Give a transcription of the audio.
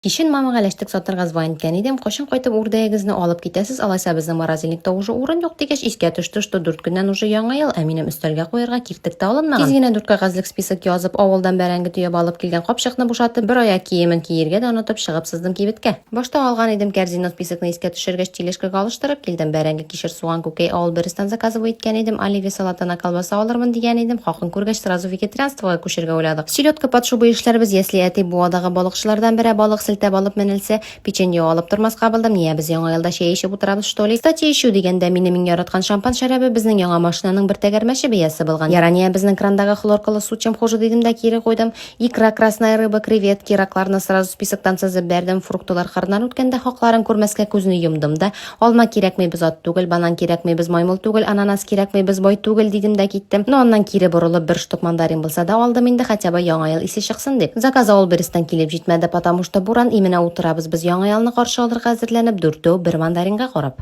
Кичен мамага ләчтек сатырга звонить иткән идем, кайчан кайтып үрдәгегезне алып китәсез, алайса безнең морозильникта уже урын юк дигәч, искә төште, что дүрт көннән уже Яңа ел, ә минем өстәлгә куярга киртек тә алынмаган. Тиз генә дүрт кәгазьлек список язып, авылдан бәрәңге төяп алып килгән капчыкны бушатып, бер аяк киемен киергә дә онытып чыгып сыздым кибеткә. Башта алган идем кәрзин, но списокны искә төшергәч, тележкага алыштырып килдем. Бәрәңге, кишер, суган, күкәй авыл берестан заказывай иткән идем, оливье салатына колбаса алырмын дигән идем, хакын күргәч, сразу вегетарианствога күчергә уйладык. Селедка под шубой эшләрбез, ясли әти буадагы балыкчылардан берә балык селтәп алып менелсә, печенье алып тормаска булдым, ния без Яңа елда чәй эчеп утырабыз что ли? Кстати, эчү дигәндә, минем иң яраткан шампан шәрабе безнең яңа машинаның бер тәгәрмәче бәясе булган. Яра ния безнең крандагы хлоркалы су чем хуже дидем дә кире куйдым. Икра, красная рыба, креветки, ракларны сразу списоктан сызып бәрдем, фруктылар кырыннан үткәндә хакларын күрмәскә күзне йомдым да, Алма кирәкми, без ат түгел, банан кирәкми, без маймыл түгел, ананас кирәкми, без бай түгел, дидем дә киттем. Ну, аннан кире борылып, бер штук мандарин булса да алдым инде, хотя бы Яңа ел исе чыксын дип. Заказ авыл берестән килеп җитмәде, потому что буран, и менә утырабыз без Яңа елны каршы алырга әзерләнеп, дүртәү бер мандаринга карап.